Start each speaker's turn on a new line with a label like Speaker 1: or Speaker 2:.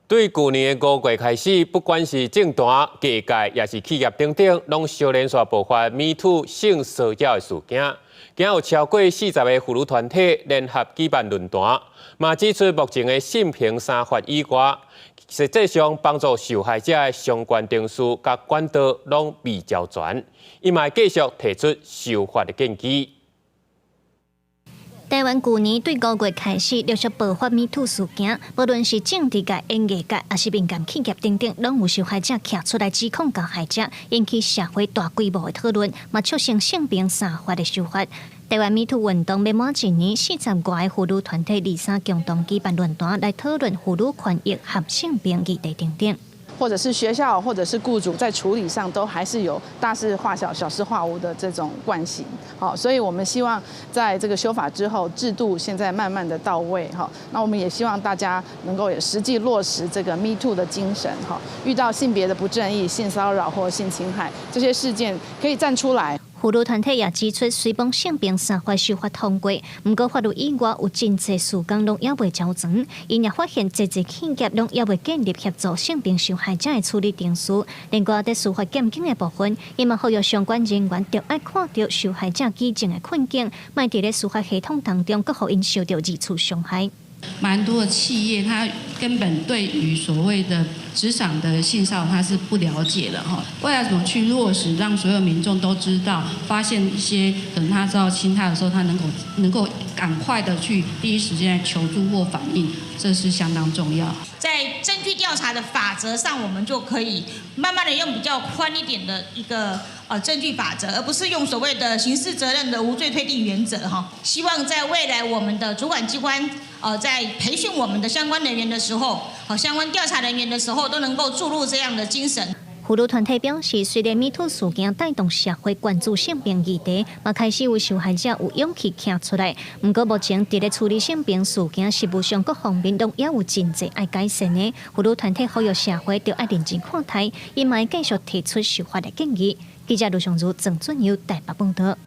Speaker 1: 對舊年的5月開始，不管是政壇、藝界，抑是企業等等，攏相連紲爆發 Me Too 性騷擾的事件。今有超過40个婦女團體聯合舉辦論壇，嘛指出目前的性平三法以外，實際上幫助受害者的相關程序佮管道攏未周全。伊嘛會繼續提出修法的建議。
Speaker 2: 台灣舊年對5月開始陸續爆發 Me Too 事件，無論是政治界、演藝界，抑是民間企業等等，攏有受害者徛出來指控加害者，引起社會大規模的討論，嘛促成性平三法的修法。台灣 Me Too 運動欲滿一年，40外个婦女團體23共同舉辦論壇來討論婦女權益和性平議題等等。
Speaker 3: 或者是學校，或者是僱主在處理上都還是有大事化小、小事化無的這種慣性。好，所以我們希望在這個修法之後，制度現在慢慢的到位。哈，那我們也希望大家能夠也實際落實這個 Me Too 的精神。哈，遇到性別的不正義、性騷擾或性侵害這些事件，可以站出來。
Speaker 2: 婦女團體也指出，雖講性平三法修法通過，毋過法律以外有真濟事工攏猶未周全。𪜶也發現，濟濟企業攏猶未建立協助性平受害者的處理程序。另外，佇司法檢警的部分，伊嘛呼籲相關人員著愛看著受害者舉證的困境，莫佇咧司法系統當中，閣予𪜶受著二次傷害。
Speaker 4: 蠻多的企業，他根本對於所謂的職場的性騷擾，他是不了解的哈。未來怎麼去落實，讓所有民眾都知道，發現一些可能他遭到侵害的時候，他能夠趕快的去第一時間求助或反映，這是相當重要。
Speaker 5: 在證據調查的法則上，我們就可以慢慢的用比較寬一點的一個證據法則，而不是用所謂的刑事責任的無罪推定原則哈。希望在未來我們的主管機關在培訓我們的相關人員的時候，和相關調查人員的時候，都能夠注入這樣的精神。
Speaker 2: 婦女團體表示，雖然 Me Too 事件帶動社會關注性平議題，嘛開始有受害者有勇氣徛出來。毋過目前佇咧處理性平事件實務上各方面攏猶有真濟愛改善的。婦女團體呼籲社會著愛認真看待，伊嘛會繼續提出修法的建議。記者盧尚如、鄭俊友台北報道。